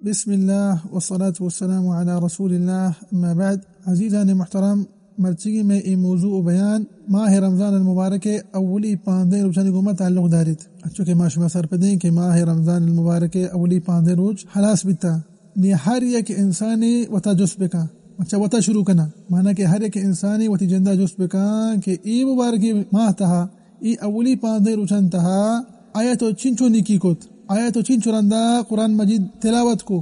بسم اللہ والصلاة والسلام علی رسول اللہ، اما بعد۔ عزیزان محترم، مرچیگی میں اے موضوع و بیان ماہ رمضان المبارک اولی پانزدہ روچانی گوما تعلق داریت۔ انچو کہ ما شما سرپدیں کہ ماہ رمضان المبارک اولی پانزدہ روچ ہلاس بیتا، نی ہر یک انسانے وتا جست بکا، اچھا وتا شروع کنا، مانا کہ ہر یک انسانے وتی جندا جست بکا کہ اے مبارکی ماہ تہا، اے اولی پانزدہ روچان تہا آیا تو چنچو نیکی کت، آیا تو چنچو رندا قرآن مجید تلاوت کو،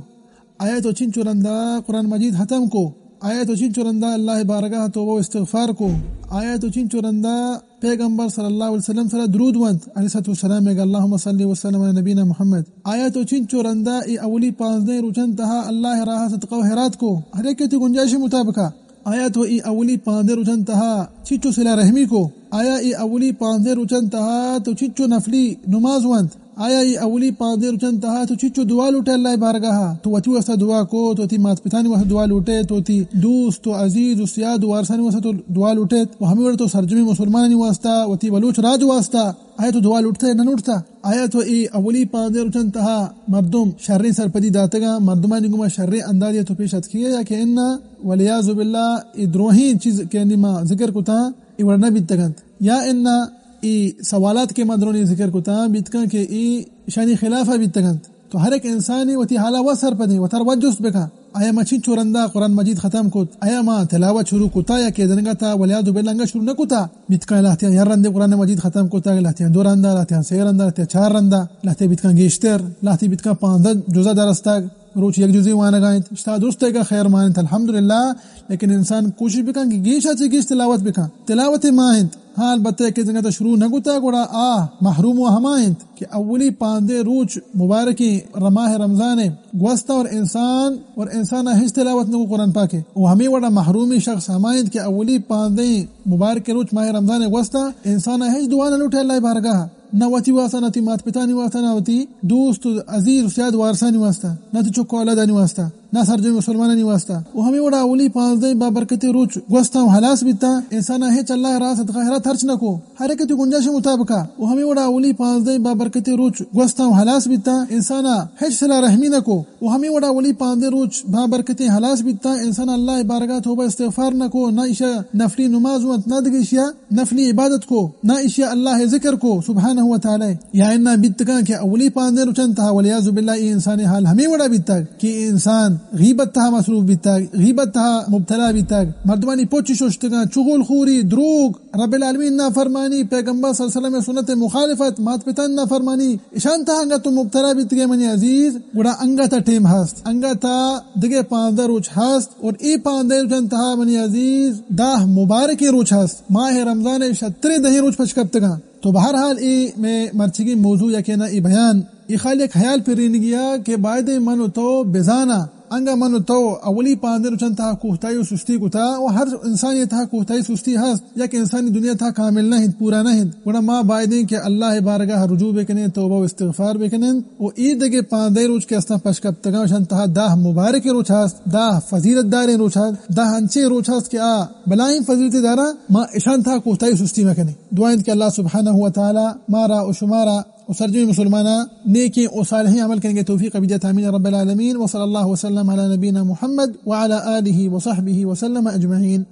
آیا تو چنچو رندا قرآن مجید ختم کو، آیا تو چنچو رندا اللہ بارگاہ توبہ و استغفار کو، آیا تو چنچو رندا پیغمبر صلی اللہ علیہ وسلم سرا درود وانت، علیہ الصلوۃ والسلام، اگا اللہم صلی وسلم علی نبینا محمد۔ آیا تو چنچو رندا اے اولی پانزدہ روچان تہا اللہ راہ صدقہ و خیرات کو، ہر یک تی گنجائش مطابقا۔ آیا تو اے اولی پانزدہ روچان تہا چنچو صلہ رحمی کو؟ آیا اے اولی پانزدہ روچان تہا تو چنچو نفلی نماز وانت؟ آیا اے اولی پانزدہ روچان تہا تو چنچو دعا لوٹے اللہ بارگاہا؟ تو وتی واسطہ دعا کو، تو وتی مات پتانی واسطہ دعا لوٹے، تو وتی دوست و عزیز و سیاد و وارسانی واسطہ تو دعا لوٹے، و ہمیں وڑ تو سرجمی مسلمانانی واسطہ، وتی بلوچ راج واسطہ آیا تو دعا لوٹتا یا نہ لوٹتا؟ آیا تو اے اولی پانزدہ روچان تہا مردم شریں سرپدی داتگا، مردمانی گوما شریں اندازے تو پیش اتکیگا یا کہ انا؟ والعیاذ باللہ، اے دروہیں چیز کہ انی ما ذکر کتا، اے وڑ نہ بیتگنت۔ یا انا اے سوالات کہ ما درونی ذکر کتا، بیتگاں کہ اے اشانی خلافا بیتگنت۔ تو ہر یک انسانے وتی حالا وت سرپدیں، وتارا وت جست بکن۔ آیا ما چنچو رندا قرآن مجید ختم کت؟ آیا ما تلاوت شروع کتا یا کہ دنگا تا والعیاذ باللہ انگا شروع نہ کتا؟ بیتکاں لہتیاں یک رندے قرآن مجید ختم کتا، لہتیاں دو رندا، لہتیاں سے رندا، لہتیاں چار رندا، لہتے بیتکاں گیشتر، لہتے بیتکاں پانزدہ جزا درستگ، روچ یک جزے وانگا انت، اشتا درست ایگا خیر مانت، الحمدللہ۔ لیکن انسان کوشش بکن کہ گیشا چہ گیش تلاوت بکن۔ تلاوت ما انت۔ ہاں، البتہ کہ دنگا تا شروع نہ کتا، گڑا آ محروم و ہما انت کہ اولی پانزدہ روچ مبارکیں ماہ رمضان گوستا اور انسان، اور انسان ہچ تلاوت نہ کو قرآن پاکے۔ و ہمیں وڑا محرومی شخص ہما انت کہ اولی پانزدہ مبارکیں روچ ماہ رمضان گوستا انسان ہچ دعا نہ لوٹے اللہ بارگاہ، نہ وتی واسطہ، نہ وتی مات پتانی واسطہ، نہ وتی دوست و عزیز و سیاد وارسانی واسطہ، نہ وتی چک و اولادانی واسطہ، نہ سرجمیں مسلمانانی واسطہ۔ و ہمیں وڑا اولی پانزدہ بابرکتیں روچ گوستا و ہلاس بیتا، انسان ہچ اللہ راہ صدقہ خیرات ہرچ نہ کو۔ ہر یک تی گنجائش مطابقا۔ و ہمیں وڑا اولی پانزدہ بابرکتیں روچ گوستا و ہلاس بیتا، انسانا ہچ صلہ رحمی نہ کو۔ و ہمیں وڑا اولی پانزدہ روچ بابرکتیں ہلاس بیتا، انسانا اللہ بارگاہ توبہ استغفار نہ کو، نہ ایشا نفلی نماز وانت، نہ دگہ ایشیا نفلی عبادت کو، نہ ایشیا اللہ ذکر کو سبحانہ و تعالی۔ یا انا بیتگاں کہ اولی پانزدہ روچان تہا والعیاذ باللہ اے انسان حال ہمیں وڑا بیتگ کہ انسان غیبت تہا مصروف بیتگ، غیبت تہا مبتلا بیتگ، مردمانی پچ ششتگاں، چغل خوری، دروگ، رب العالمین نافرمانی، پیغمبر صلی اللہ علیہ وسلم سنت مخالفت، مات پتان نافرمانی، اشان تہا انگا تو مبتلا بیتگے منی عزیز، گڑا انگا تا ٹیم ہست، انگا تا دگہ پانزدہ روچ ہست، اور اے پانزدہ روچان تہا منی عزیز دہ مبارکیں روچ ہست، ماہ رمضان شتریں دہیں روچ پچ کپتگاں۔ تو بہرحال اے میں مرچگی موضوع یا کہ نا اے بیان، اے خالی یک خیال پرینگیا کہ بایدیں من و تو بزانا انگا من و تو اولی پانزدہ روچان تہا کوتاہی و سستی کتا و ہر انسانی تہا کوتاہی سستی ہست، یک انسانی دنیا تہا کامل نہ انت، پورا نہ انت، گڑا ما بایدیں کہ اللہ بارگاہ رجوع بکنیں، توبہ و استغفار بکنیں و اے دگہ پانزدہ روچ کہ استاں پش کپتگاں، اشان تہا دہ مبارک روچ ہست، دہ فضیلت داریں روچ ہست، دہ انچیں روچ ہست کہ آ بلائیں فضیلت دارا، ما اشان تہا کوتاہی سستی مکنیں۔ دعا انت کہ اللہ سبحانہ و تعالی مارا و شمارا و سرجمیں مسلماناں نیکیں و صالحیں عمل کنگے توفیق بدیت، آمین رب العالمین۔ وصلی اللہ وسلم علی نبینا محمد وعلی آلہ وصحبہ وسلم اجمعین۔